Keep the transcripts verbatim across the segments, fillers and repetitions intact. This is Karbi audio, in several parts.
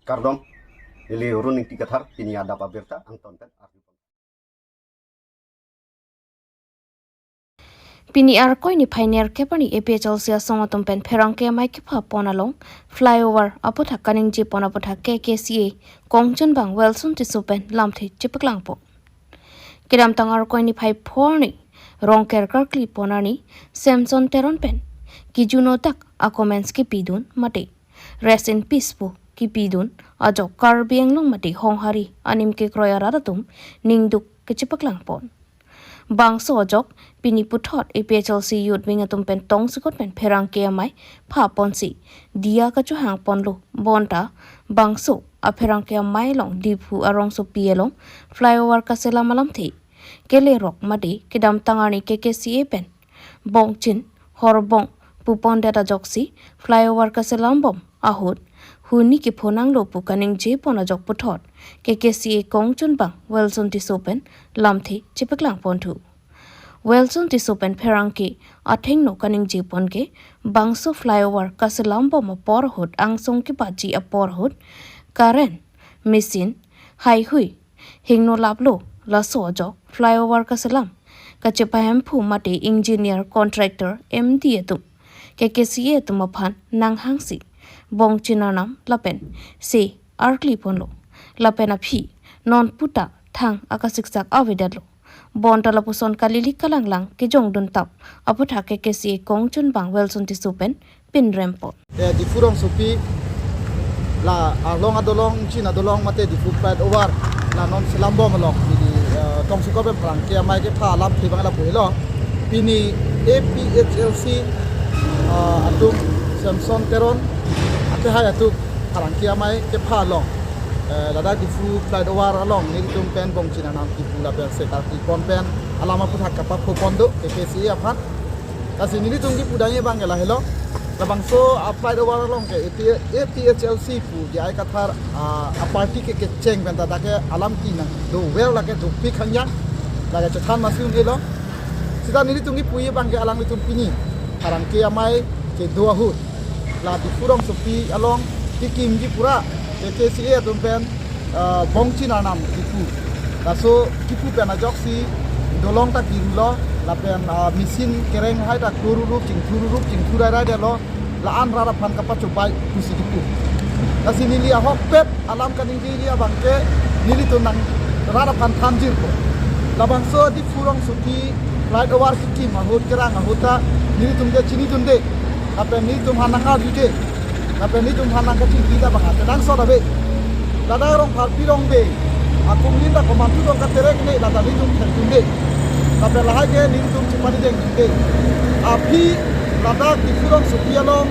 Kardom, neli Run Ingti Kathar, pini adap abirta angton pen arju. Pini Arkoi niphai nerkep arni A P H L C asong atum pen pherangke amei kepha pon along flyover aputhak kaningje pon aputhak K K C A kongchunbang Welson Tisso pen lamthe chepaklangpo. Kedamtang Arkoi niphai pho arni Rongker karkli pon arni Samson Teron pen kijuno dak a comments kipidun mate rest in peace pu kipidun ajok Karbi Anglong mate Honghari anim kekroi arat atum ningduk kechepaklang pon. Bangso ajok pini puthot A P H L C Youth Wing atum pen tongsekot pen pherangke amei pha ponsi diya kachohang ponlo bonta bangso apherangke amei along Diphu arongsopi along flyover kaselam alamthe kelerok mate kedamtang arni K K C A pen bongchin horbong pupondet ajoksi flyover kaselambom ahut huni kiphonanglo pu kaningje pon ajok puthot K K C A kongchunbang Welson Tisso pen lamthe chepaklang ponthu. Welson Tisso pen pherangke athengno kaningje pon ke bangso flyover kaselambom apor ahut angsong kepaji apor ahut current, machine, haihui hingno laplo. Laso ajok flyover kaselam kachepahemphu mate engineer, contractor, M D atum K K C A atum aphan nanghangsi bongchin arnam lapen se arkli ponlo lapen aphi non puta thang akasiksak avedetlo. Bonta lapuson kalili kalanglang kejongdun tap aputhak K K C A kongchunbang Welson Tisso pen pinrem pon. Eh, Diphu rongsopi la along adolong, chin adolong mate Diphu flyover la non selambom along. Jadi, eh, tongsekot pen pherangke amei kepha alamthe abang lapu helo. Pini A P H L C, eh, atum Samson Teron ate hai atum pherangke amei kepha along, eh, ladak Diphu flyover along nelitum pen bongchin arnam kipu lapen se karkli pon pen alam aputhak kapapho pon do K K C A aphan. Lasi nelitum kipu dangji abang ke lahelo. Labangso a flyover along ke A P, A P H L C pu J I Kathar, ah, a party ke kecheng pen ta dak ke alam kinang do well lake dopik hangyang lake chethan masi un-elo. Sita nelitum kipuji abang ke alanglitum pini pherangke amei kedo ahut la Diphu rongsopi along kekimji pura K K C A atum pen, ah, bongchin arnam kipu. Laso kipu pen ajoksi dolong ta kirulo lapen, ah, machine kereng hai ta klorurup chingthururup chingthu rairai detlo, la-an rat aphan kapachobai pusi kipu. Lasi neli ahokpet alam kaningjeji abang ke nelitum nang rat aphan thanjirpo. Labangso Diphu rongsopi flyover kekim ahut kerang ahut ta nelitum ke chinidunde. Lapen nelitum aphan nang-arjude. Lapen nelitum aphan nangkachingki ta bang ate nangsot ave. Ladak Rongpharpi Rongbe akumlin ta komantu tong katerek ne lata nelitum thekdunde. Lapen lahai ke nelitum chepanidengdunde. Aphi ladak Diphu rongsopi along,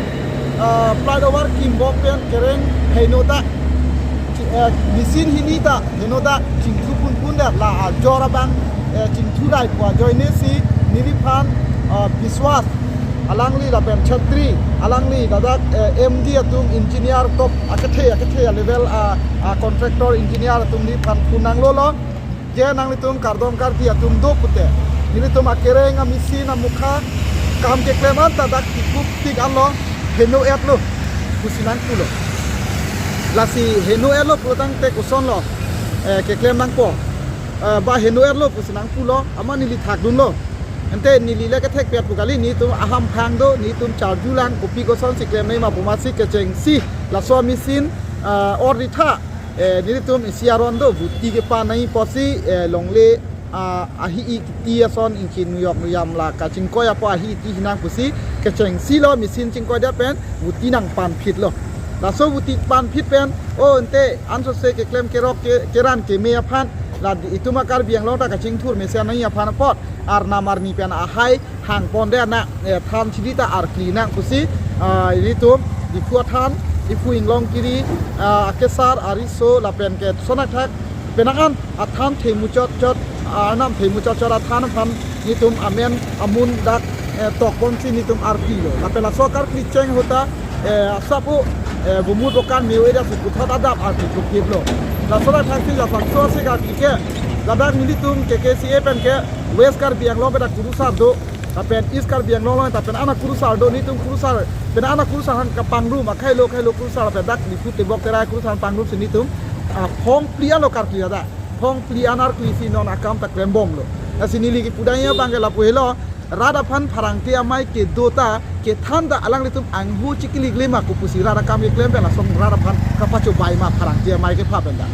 ah, flyover kimbom pen kereng heno ta, eh, machine hini ta heno ta chingthu punpun det, la ajor abang, eh, chingthu rai pu ajoine si neliphan, ah, Biswas alangli lapen Chhatri alangli ladak, eh, M D atum engineer top akethe akethe a level a, a contractor engineer atum neliphan phone nanglolo. Je nanglitum kardom karpi atum do pute, nelitum akereng a machine amukha kam keklem an ta dak kikup tik anlo heno-etlo pusi nangpulo. Lasi heno-etlo pulotangte kosonlo, eh, keklem nangpo, eh, ba heno-etlo pusi nangpulo, amat neli thakdunlo. Ante neli le kethekpet pu kali, nelitum ahamphang do, nelitum charjulang, kopi kosonsi klemnei ma pu amatsi kechengsi laso a machine, eh, ordi tha, eh, nelitum isi aron do, buti kepanei pusi, eh, longle, ah, ahi-i kiti ason ingki nuyok nuyam la kachingkoi apot ahi-i ti hinang pusi kechengsilo machine chingkoidet pen buti nangpanphitlo. Laso buti panphit pen, o ante ansose keklem kerok ke, keran keme aphan la di-, itum a Karbi Anglong ta kachingthur mesen nangji aphan apot arnam arni pen ahai hangpondet na, eh, than chili ta arkli nang pusi, ah, nelitum Diphu athan, Diphu Inglongkiri, ah, akesar ariso lapen ke sonak thak penang an athan themu chotchot, ah, arnam themu chotchot athan aphan nelitum amen amun dak, eh, tokponsi nelitum arklilo. Lapen laso karkli cheng ahut ta, eh, asap o, eh, bumut bokan me-o area si puthot adap arkli kukiplo. Laso dak thaksi labangso si karkli ke ladak nelitum K K C A pen ke West Karbi Anglong pen dak kurusar do. Lapen East Karbi Anglong along, lapen ana kurusar do, nelitum kurusar, pen ana kurusar aphan kapangrum, akhai lo, akhai lo kurusar, lapen dak Diphu tebok terai kurusar pangrum si nelitum, ah, phong phli anlo karkli ada. Phong phli an arkli si non akam ta klembomlo. Lasi neli kipudai abang ke lapu helo, rat aphan pherangke amei kedo ta, kethan ta alanglitum anghu chikili klem ako pusi rat akam keklem pen lason rat aphan kapachobei ma pherangke amei kepha pen ta.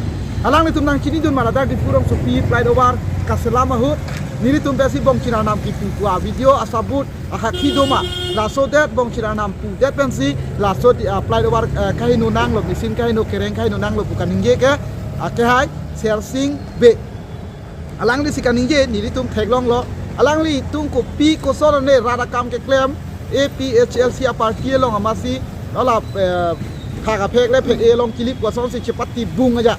Alanglitum nangchinidun ma ladak Diphu rongsopi flyover kaselam ahut, nelitum pensi Bongchir Arnam kipu a-video asabut ahakhi do ma. Laso det Bongchir Arnam pudet pensi laso di, ah, flyover, eh, kaheno nanglo, machine kaheno, kereng kaheno nanglo pu kaningje ke, ah, kehai Sersing Bey. Alangli si kaningje, nelitum theklonglo. Alanglitum kopi koson ne rat akam keklem, A P H L C a-party along amatsi, hala, eh, thak aphek le phek-e along kilip kosonsi chepati bung aja.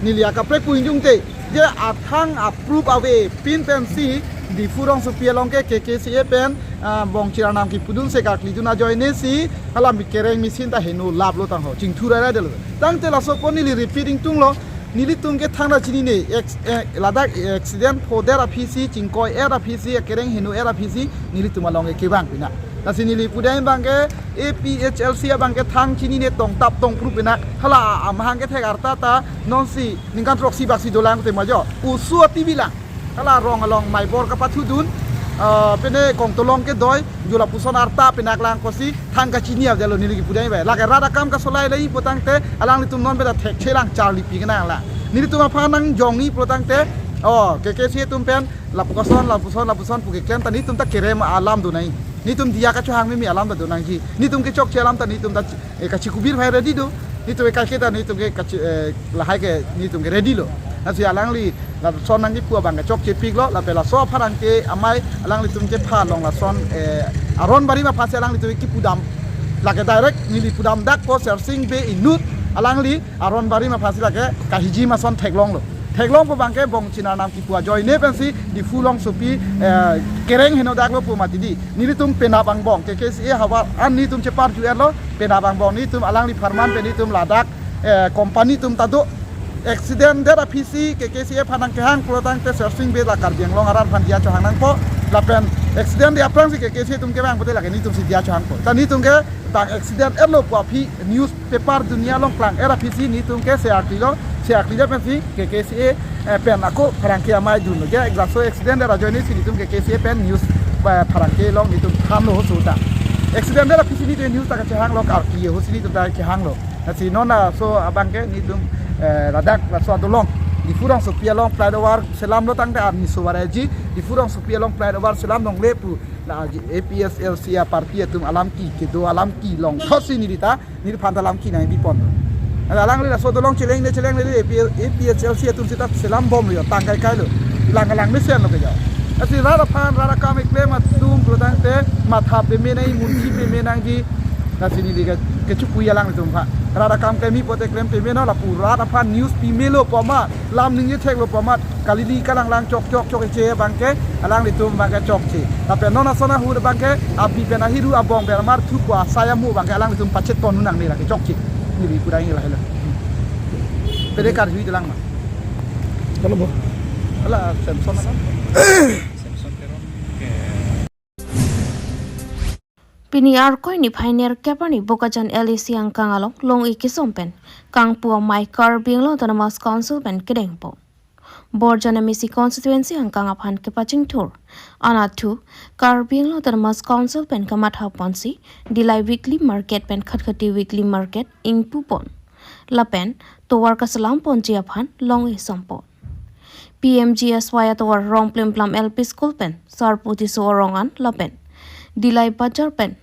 Neli akaprek pu ingjung te, je athang a-proof avepin pensi, Diphu rongsopi along ke K K C A pen, ah, Bongchir Arnam kipudun se karklidun ajoine si, hala mi kereng machine ta heno laplo tangho, chingthur rai rai detlo. Tangte laso apot neli repeat ingtunglo, nelitum ke thangta chinine, ex-, eh, ladak accident phodet aphisi, chingkoi-et aphisi, kereng heno-et aphisi, nelitum along ke kevang pina. Lasi neli pudai abang ke, A P H L C abang ke thang chinine tongtap tongpru pina. Hala amahang kethek arta ta, nonsi, ningkan throksi baksi dolang te ma jo. Oso ati bilang. Hala rong along maibor kapathudun, ah, pene kongtolong kedoi, jo lapuson arta penak lang kosi, thang kachini avdelo neli kipudai bai. Lake rat akam kasolai lei pu tangte, alanglitum non beda thekche lang charli pi kenang la. Nelitum aphan nangjongji pu tangte, oh, K K C A atum pen, lapu koson, lapuson, lapuson pu keklem ta nelitum ta kerem alam donai. Nelitum diya kachohang mimi alam ta donangji. Nelitum kechokche alam ta nelitum ta, eh, kachikubir phai ready do. Nelitum ke kaiketa nelitum ke kachi, eh, lahai ke nelitum ke ready lo. Lasi alangli lason nangkipu abang ke chokche piklo, lapen laso apharang ke amei alanglitum kepha along lason, eh, aron barim aphansi alanglitum kipudam. Lake direct neli pudam dak ko Sersing Bey inut alangli aron barim aphansi lake kahiji mason theklonglo. Theklong pu abang ke Bongchir Arnam kipu ajoine pensi Diphu rongsopi, eh, kereng heno daklo pu mati di. Nelitum penap angbong, K K C A havar an nelitum cheparju-etlo, penap angbong nelitum alangliphan man pen nelitum ladak, eh, company atum ta do. Accident det aphisi K K C A aphan nangkehang pulo tangte Sersing Bey la Karbi Anglong arat aphan diya chohang nangpo. Lapen accident det aphrangsi K K C A atum kevang pote lake nelitum si diya chohangpo. Ta nelitum ke bang accident-etlo pu aphi newspaper dunia along klang-et aphisi nelitum ke se arti lo, se arti lo pensi K K C A, eh, pen ako pherangke amei dunlo. Je laso accident det ajoine si nelitum K K C A pen news, eh, pherangke along nelitum thanlo ho suta. Accident det aphisi nelitum news ta kachehanglo, karkli ho si nelitum ta kehanglo. Lasi non laso abang ke nelitum, eh, ladak laso adolong Diphu rongsopi along flyover selamlo tangte arni so varaji, Diphu rongsopi along flyover selam longle pu la A P H L C a-party atum alam ki kedo alam kelong thotsi neli ta, neliphan ta alam kenang bipon. Alangli laso adolong chelengle chelengle A P, A P H L C atum seta selambomlo, tang kaikailo. Lang lang mesenlo ke jo. Lasi rat aphan, rat akam keklem atum pulo tangte matha peme nangji, munthi peme nangji. Lasi neli ke, kechukui alanglitum aphan. Rat akam klem-i pote klem peme non, lapu rat aphan news pimelo pu amat, lam ningje theklo pu amat, kalili kalanglang chok chok chokche abang ke alanglitum abang ke chokche. Lapen non ason ahut abang ke api pen ahiru abong pen amarthu pu asai amu abang ke alanglitum pachetpon nangne, lake chokche. Neli pudai neli lahelo. Pede karjuidelang ma. Halo, bo. Hala, Samson apa? Pini Arkoi niphai nerkep arni Bokajan L A C angkang along long-i kesom pen kangpu amei Karbi Anglong Autonomous Council pen kedengpo. Borjan M A C constituency angkang aphan kepachingthur. Anathu Karbi Anglong Autonomous Council pen kamatha ponsi Dillai weekly market pen Khatkhati weekly market ingpupon. Lapen tovar kaselam ponji aphan long-i sompon. P M G S Y atovar Rongplimplam L P School pen Sarpo Tisso arong an lapen Dillai Bazar pen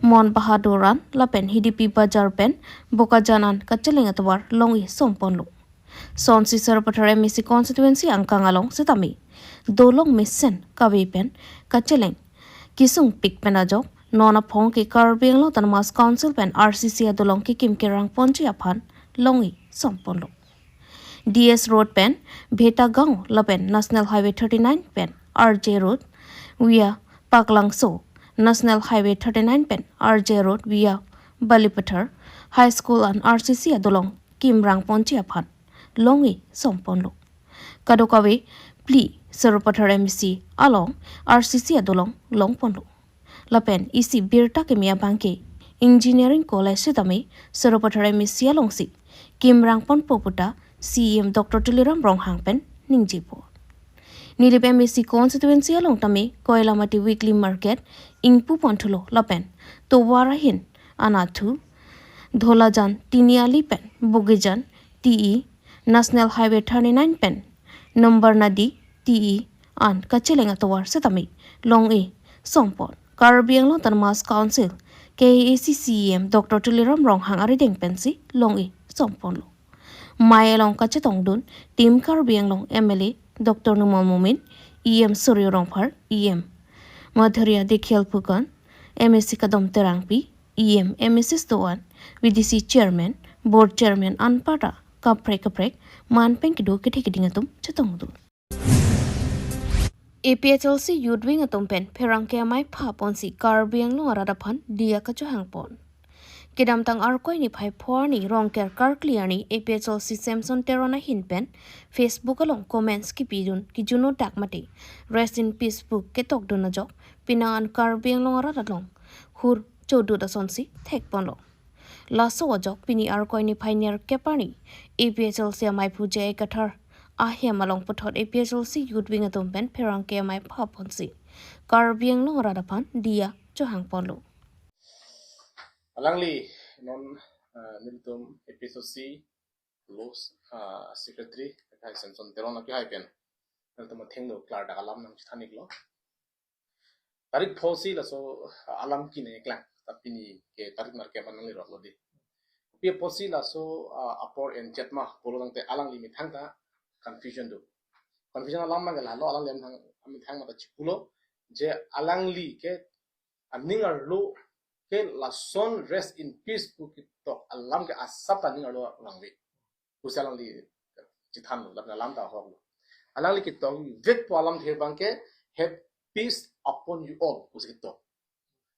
Mon Bahadur an lapen Hidipi Bazar pen Bokajan an kacheleng atovar long-i somponlo. Sonsi Sarupathar M A C constituency angkang along setame dolong mesen kave pen kacheleng kesung pik pen ajok non aphong ke Karbi Anglong Autonomous Council pen R C C adolong kekim kerang ponji aphan long-i somponlo. D S Road pen Bhetagaon lapen National Highway thirty-nine pen R J Road via Paklangso, National Highway thirty-nine pen R J Road via Balipathar, High School an R C C adolong kimrang ponji aphan long-i somponlo. Kadokave phli Sarupathar M A C along R C C adolong longponlo. Lapen isi birta keme abangke Engineering College sitame Sarupathar M A C alongsi kimrang ponpo puta C E M Doctor Tuliram Ronghang pen ningjepo. Nilip M A C constituency along tame Koilamati weekly market ingpu ponthulo lapen tovar ahin anathu Dholajan Tiniali pen Bogijan T E, National Highway thirty-nine pen Number Nadi T E an kacheleng atovar sitame long-e songpon. Karbi Anglong Autonomous Council K A A C C E M Doctor Tuliram Ronghang arideng pensi long-e songponlo. Mei along kachetongdun Team Karbi Anglong M L A Doctor Numal Momin, E M Surjya Rongphar, E M Madhurjya Dikshit Phukan, M A C Kadom Terangpi, E M, M A Cs do-an, V D C Chairman, Board Chairman anparta kaprek kaprek man pen kedo kethe keding atum chetongdun. A P H L C Youth Wing atum pen pherangke amei phaponsi Karbi Anglong arat aphan diya kachohangpon. Kedamtang Arkoi niphai pho arni Rongker karkli arni A P H L C Samson Teron ahin pen Facebook along comments kipidun kijuno dak mate Rest in Peace pu ketokdun ajok penang an Karbi Anglong arat along hur chodut asonsi thekponlo. Laso ajok pini Arkoi niphai nerkep arni A P H L C ameiphu J I Kathar ahem along puthot A P H L C Youth Wing atum pen pherangke amei phaponsi Karbi Anglong arat aphan diya chohangponlo. Alangli non, eh, nelitum A P H L C Law, ah, Secretary, Kathar Samson Teron akehai pen nelitum athengno klardak alam nangchethan-iklo. Tarik pho si laso alam kine klang, tapi pini ke tarik nerkep an nangliroklo dei. Pi apotsi laso, ah, apor enchot ma pulo tangte alangli methang ta confusion do. Confusion alam abangke lahelo, alangli methang, methang mate chipulo je alangli ke aning arlo ke lason Rest in Peace pu ketok alam ke asap ta aning arlo vangve pusi alangli chethanlo, lapen alam ta ahoklo. Alangli ketokvekpo alamthe abangke, "Have peace upon you all," pusi ketok.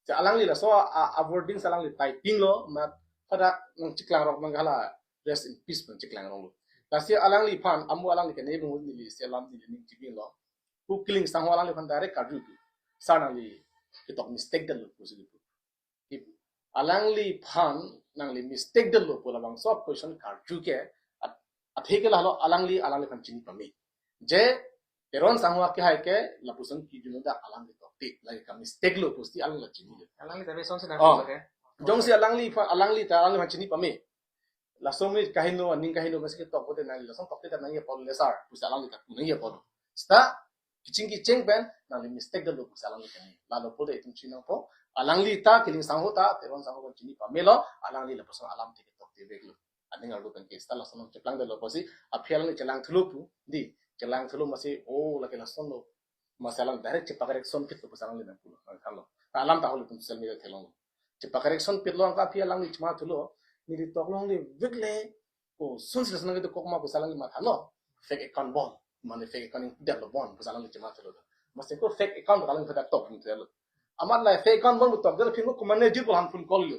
Si alangli laso a, a, a wording si alangli typing lo, ma pada nangcheklangrok abang hala "Rest in Peace" nangcheklangroklo. Lasi alangliphan, amu alangli kene bung neli si alam neli ning chibinglo. Pu Killing Sangho alangliphan direct karju pu, "Sir, nangli ketok mistake detlo," pusi pu. If alangliphan nangli mistake detlo pu labangso question karju ke, at-, athe ke lahelo alangli, alangliphan chini pame. Je Teron Sangho akehai ke lapuson kijuno dak alam ketokte, lake ka mistake lo pusi alangli chinilo. Alangli ta reason si nang Oh. Ke. Jongsi alangliphan, alangli ta alangliphan chini pame. Laso mi kaheno, aning kaheno, masi ketok pote nangli lason tokte ta nangji apotlo sir, pusi alangli ta nangji apotlo. Seta kecheng kecheng pen nangli mistake detlo pusi alangli kani. Lalo pote itum chinangpo, alangli ta, Killing Sangho ta Teron Sangho pen chini pamelo, alangli lapuson alamthe ketokte veklo. Aning arlo pen ke seta lason nangcheklang detlo pusi, aphi alangli chelang thulo pu, dei, chelang thulo masi, "Oh, lake lasonlo." Masi alang direct chepa-correction pitlo pusi alangli nangpulo, nangthanlo. Ta alam ta ahok itum social media theklonglo. Chepa-correction pitlo, anke aphi alangli chema thulo, "Neli toklongle vekle, kosonsi lason nangketok ma," pusi alangli mathanon. "Fake account bon, mane fake account ingdetlo bon," pusi alangli chema thulo. Masi ko fake account alangli pada tok detlo. Amat la fake account bon tok detlo, phin ko komatne jir ko han phone call lo.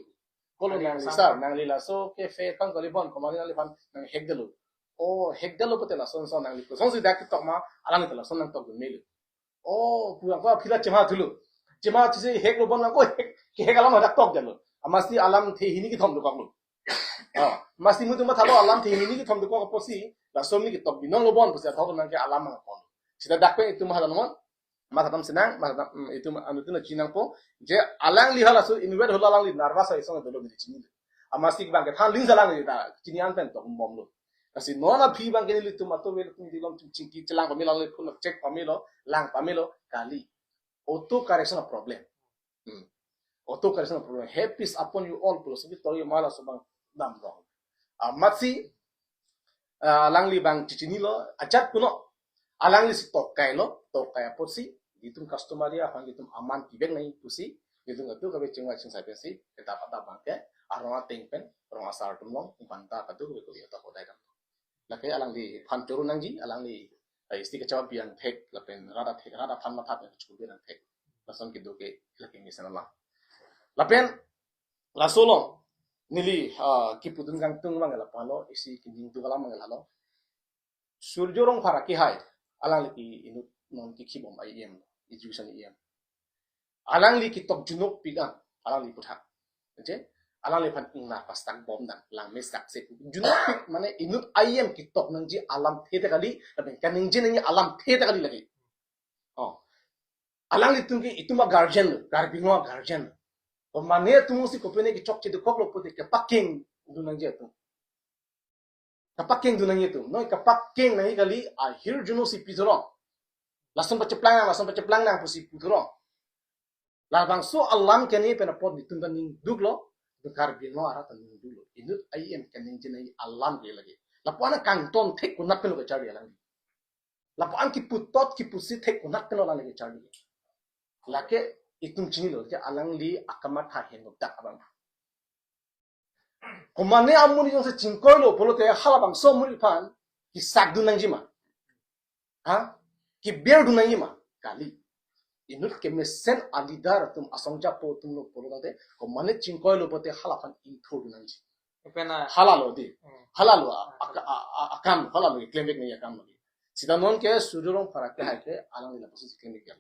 Call lo, Nangli "Nangli sir, nangli laso ke fake account kali bon, komatne nangliphan nang hack detlo." "Oh, hack detlo pote lason son nangli kosonsi dak ketok ma, alangli ta lason nangtokdun melo." "Oh," pu anke aphi la chema thulo. Chema thusi, "Hack lo bon anke, hack, ke hack alam hadak tok detlo." Amasi alamthe hini kethom dokoklo. Ah, masi mutu mathalo alamthe hini kethom dokok apotsi, "Laso mi ketok binong lo bon," pusi athok nangke alam nangkon. Seta dak pen itum mathalo non, mathatam senang, mathatam, mm, itum anuttin chinangpo, je alangli halaso invite holo alangli nervous asong dolo neli chinilo. Amasi abangke than ling si alangli ta chini an pen tokbomlo. Lasi non aphi abangke nelitum atum, nelitum dilom chingki chelang pamelo, alangli phone check pamelo, lang pamelo, kali. Auto correction a problem. Hmm. Auto correction a problem. "Have peace upon you all," pulo, sebi tori mala subang damrong. Amatsi, ah, alangli abang chichinilo, ajat kuno, alangli si tokkailo, tokkai apotsi, itum customary aphan itum aman kivek nangji pusi, itum kadokave chingvai chingsai pensi, kedap adap abangke, arong ateng pen, rong asar atum along, banta kadokave ko ya tokdai dam. Lake alangliphan choro nangji, alangli, eh, isi kachapa biang thek, lapen rat athek, rat aphan matha pen choro biang thek. Lason kedo ke, lake mesen alam. Lapen, laso along, neli, ah, kipudun kangtung abang lapu lo, isi kining tu kalam abang lo. Surjya Rongphar akehai, alangli ke inut non kikhibom a-EM, education EM. Alangli ketok junokpik an, alangli puthak. Oke? Alangliphan ingna pastak bom dang, langme sakse. Junokpik mane inut a-EM ketok nangji alamthe ta kali, lapen kaningje nangji alamthe ta kali lake. Oh. Alanglitum ke itum a-guardian lo, Karbi Anglong a-guardian lo. Komane atum si kopine kechokche dokoklo pulote kepakeng dun nangji atum. Kepakeng dun nangji atum. Noi kepakeng nangji kali ahirjuno si pithorong. Lason pacheplang nang, lason pacheplang nang pusi puthorong. Labangso alam kene pen apot netum ta ningduklo, Karbi Anglong arat ta ningduklo. Inut a-EM kaningje nangji alam ke lake. Lapu-an kangton thek konat pen lo kacharli alangli. Lapu-an kiputot kipusi thek konat pen lo alangli kacharli. Lake itum chinilo ke alangli akamatha henlo dak abang. Komane amonit jongsi chingkoilo pulote halabangso amonit aphan kesak dun nangji ma? Ha? Keber dun nangji ma? Kali. Inut kemesen a-leader atum asong japo atum lo pulo tangte komane chingkoilo pulote halaphan ingthur dun nangji. Pen a- Halalo di. Hmm. Halalo a-, a-, a-, a-, akam, halalo klemvek nangji akam lagi. Sita non ke Surjya Rongphar ke hai ke alangli lapusi klemvek ya.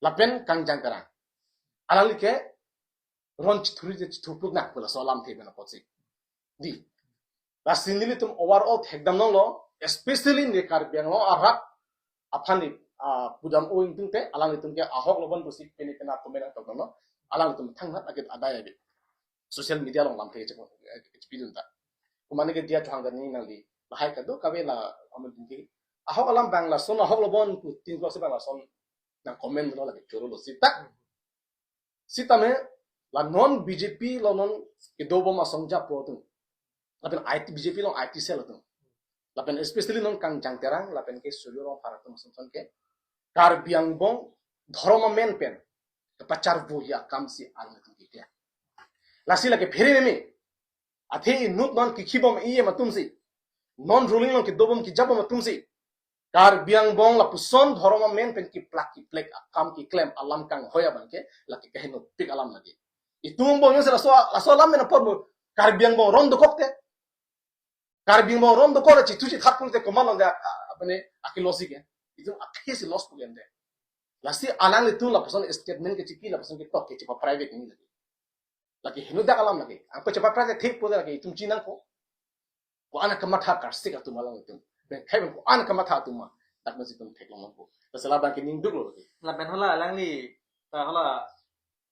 Lapen Kangjang Terang. Alangli ke ron chithurji chithurpluk nang pu laso alamthe pen apotsi. Di. Lasi nelitum overall thekdam nanglo, especially ne Karbi Anglong arat aphan ni, ah, pudam o ingtungte, alanglitum ke ahok lobon pusi pini pena komen nangtokdamlo, alanglitum thangnat akit adai abit. Social media along lamthe chepo, eh, chepidun ta. Komane ke Diya Chauhan kani nangli, lahai kado kave la amun tingki. Ahok alam bang lason, ahok lobon pu tin klok si bang lason, nang komen lo lagi choro lo sita. Sitame la non B J P lo non kedobom asong japo atum. Lapen I T, B J P along I T cell atum. Lapen especially non Kangjang Terang, lapen ke Surjya Rongphar atum asonson ke Karbi Angbong dhorom amen pen kepacharvoji akam si alangtum kikya. Lasi lake phere meme. Athe inut non kikhibom EM atum si. Non ruling along kedobom kejabom atum si. Karbi Angbong lapuson dhorom amen pen kiplak kiplek akam keklem alam kanghoi abang ke lake kahenopik alam lake. Itum angbong jongsi laso, laso alam pen apot mo Karbi Angbong ron dokokte. Karbi Angbong ron dokok chithu chithat pulote komat lo de, a, a, apne akilo si ke. Itum akhei si loss pu ke de. Lasi alanglitum lapuson statement kechipi lapuson ketok kechepa private ni lake. Lake henodak alam lake. Angko chepa private thik pu lake itum chinangpo. Ko-an kamatha karsik atum alanglitum. Bengkai beng ko-an kamatha atum ma. Dak masi itum theklong longpo. Lasi labang ke ningduklo lake. Lapen hala alangli, ta hala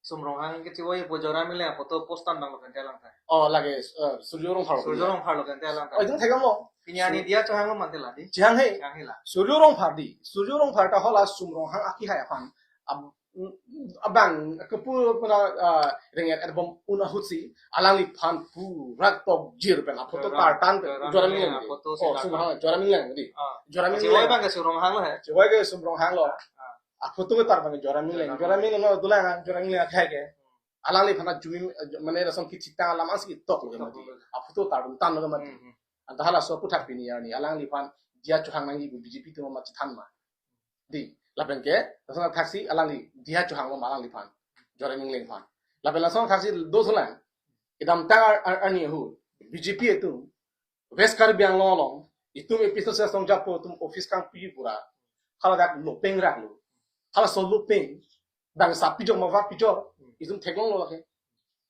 Sum Ronghang ke chiwoi pu Joram Engleng photo post an bang lo kan telang ta. Oh, lake, eh, Surjya Rongphar lo. Surjya Rongphar lo kan telang ta. Oh, itum thekdamlo. Pini arni Diya Chauhan lo mante la di. Chehang he. Chehang he la. Surjya Rongphar di. Surjya Rongphar ta hala Sum Ronghang akehai aphan. Ab-, abang kepu puna, ah, ringet erbom un ahut si alangliphan pura tokjir pen aphoto Joram, tartan pen Joram Joram Engleng Engleng di. Photo si Oh, tartan. Sum Ronghang Joram Engleng di. Ah. Joram Engleng. Chiwoi bang ke Sum Ronghang lo he. Chiwoi ke Sum Ronghang lo. Ah. Aphoto ke tartan Joram Engleng. Joram Joram Engleng. Engleng lo dulang Joram Engleng akhai ke. Alangliphan ajumi, mane lason kechitang alam ansi tok lo ke mati. Tok lo. Aphoto tartan lo ke mati. Hmm, hmm. Anta halaso aputhak pini arni alangliphan Diya Chauhan nangji pu B J P atum ma chethan ma. Di, lapen ke, lason thaksi alangli Diya Chauhan lo ma alangliphan. Joram Engleng aphan. Lapen lason thaksi do thulang. Kedamtang ar-, ar-, arni ahut B J P atum West Karbi Anglong along, itum A P C asong japo atum office kangpi pura. Haladak lopeng rak lo. Halaso lopeng. Bang sa pijok ma vat pijok. Itum theklonglo lake.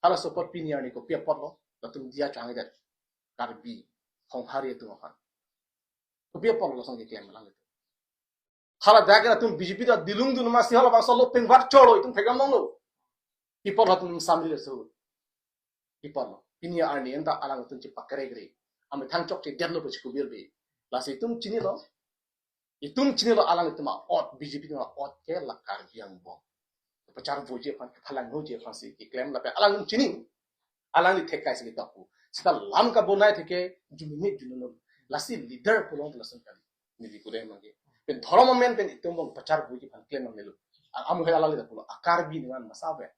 Halaso apot pini arni kopi apotlo. Latum Diya Chauhan det. Karbi. Honghari atum aphan. Kopi apotlo lason keklem alanglitum. Haladak latum B J P ta dilung dun masi halabangso lopeng vat cholo itum thekdam longlo. Pi apot latum samri le so. Pi apotlo. Pini arni anta alangtum chepakregre. Amethang chokche detlo pu chikubir be. Lasi itum chinilo. Itum chinilo alangtum a-ot, B J P atum a-ot ke la Karbi Angbong. Pacharvoji aphan, kephalangnoji aphan si keklem lapen alangtum chini. Alangli theklong si ketok pu. Sita lam kabonai theke jumini jununun. Lasi leader pulong lason kali. Neli kudai magi. Pen dhorom amen pen itum angbong pacharvoji aphan klem nangmelo. Ang amu hai alangli ta pulo. A Karbi niman masave.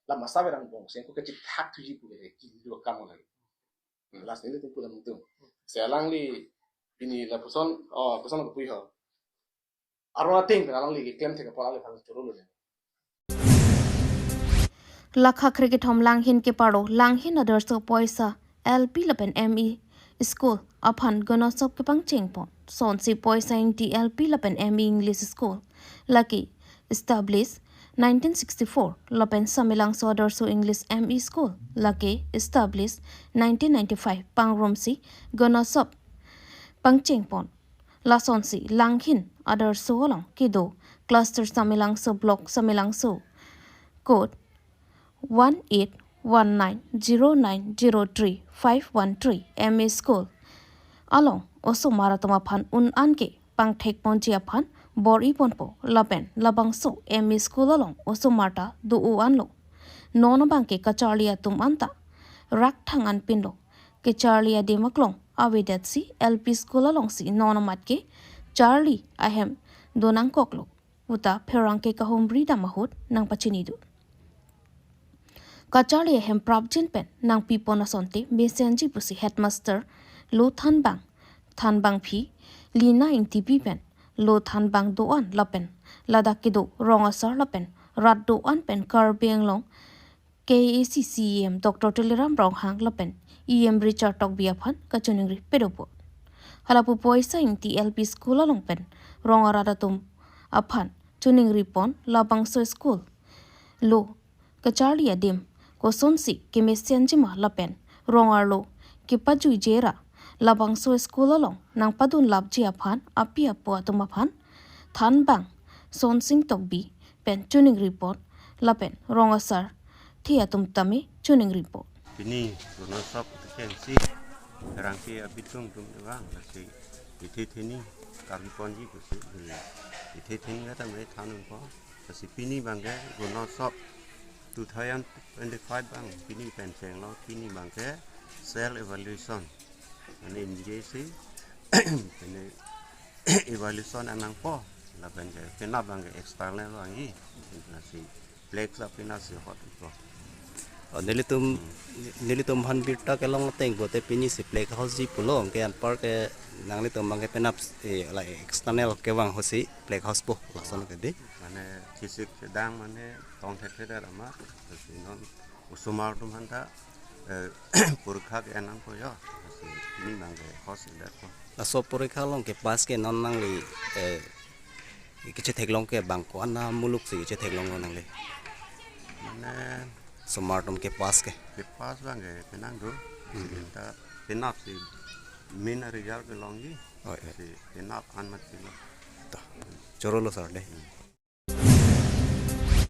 La masave angbong. Sengko kechithak thuji pu ke kidua kam lagi. Lasi nelitum pulang tum. Si alangli pini lapuson, oh, puson ko pui ho. Arona ting alangli keklem thek apot alangli phan choro lo. Lakha kre kethom langhin keparo, langhin adarso poisa, L P lapen M E. School aphan gonosop kepangcheng pon. Sonsi Poisa Ingti L P lapen M E English School lake establish nineteen sixty-four lapen Samelangso Adarso English M E School lake establish nineteen ninety-five pangrumsi gonosop pangcheng pon. Lasonsi Langhin Adarso along kedo cluster Samelangso block Samelangso code one eight one nine zero nine zero three five one three M E School along osomar atum aphan un-an kepangthek ponji aphan bor-i ponpo lapen labangso M E School along osomar ta do-o anlo. Non abangke kacharli atum anta rak thang anpinlo. Kecharli adim aklong avedetsi L P School alongsi non amat kecharli ahem donangkoklo puta pherangke kahumri dam ahut nangpachini do. Kacharli ahem prapjin pen nangpi pon asonte mesenji pusi headmaster Lo Thanbang, Thanbangpi Lina Ingtipi pen Lo Thanbang do-an lapen ladak kedo rong asar lapen rat do-an pen Karbi Anglong K A A C C E M Doctor Tuliram Ronghang lapen E M Richard Tokbi aphan kachiningri pedopo. Halapu Poisa Ingti L P School along pen rong arat atum aphan chiningri pon labangso school lo kacharli adim kosonsi kemesenjima lapen rong arlo kepajuijera labangso school along nangpadun lapji aphan api apo atum aphan Thanbang Sonsing Tokbi pen chiningri pon lapen rong asarthe atum tame chiningri pon. Pini gonosop kechengsi rangke abitung tum vang lasi ithi thini kami ponji pusi beli ithi thini kata me thanun po. Lasi pini abangke gonosop two thousand twenty-five abang pini pen chenglo, pini abangke self evaluation. Mane injesi pene evaluation anang po lapen ke penap abangke external abang i. Lasi flex la penap si hot po. Oh, nelitum nelitum han birta kelong teng bote pini si flag house ji pulo ke anpar ke nanglitum abangke penap eh, la external kevang hosi flag house po lason ke di. Mane kisik sedang mane tong thek thek amat. Lasi non osomar atum aphanta eh, porikha ke anang po yo. Lasi pini abangke house idat po. Laso porikha along kepass ke non nangli eh, kechetheklong ke bang ko-an amuluk si kechetheklonglo nangli? Mane osomar atum kepass ke? Kepass abangke penang do. Hmm. Sita penap si main result kelongji. Oh, iya. Si penap an mat silo. Ta. Chorolo sir de. Hmm.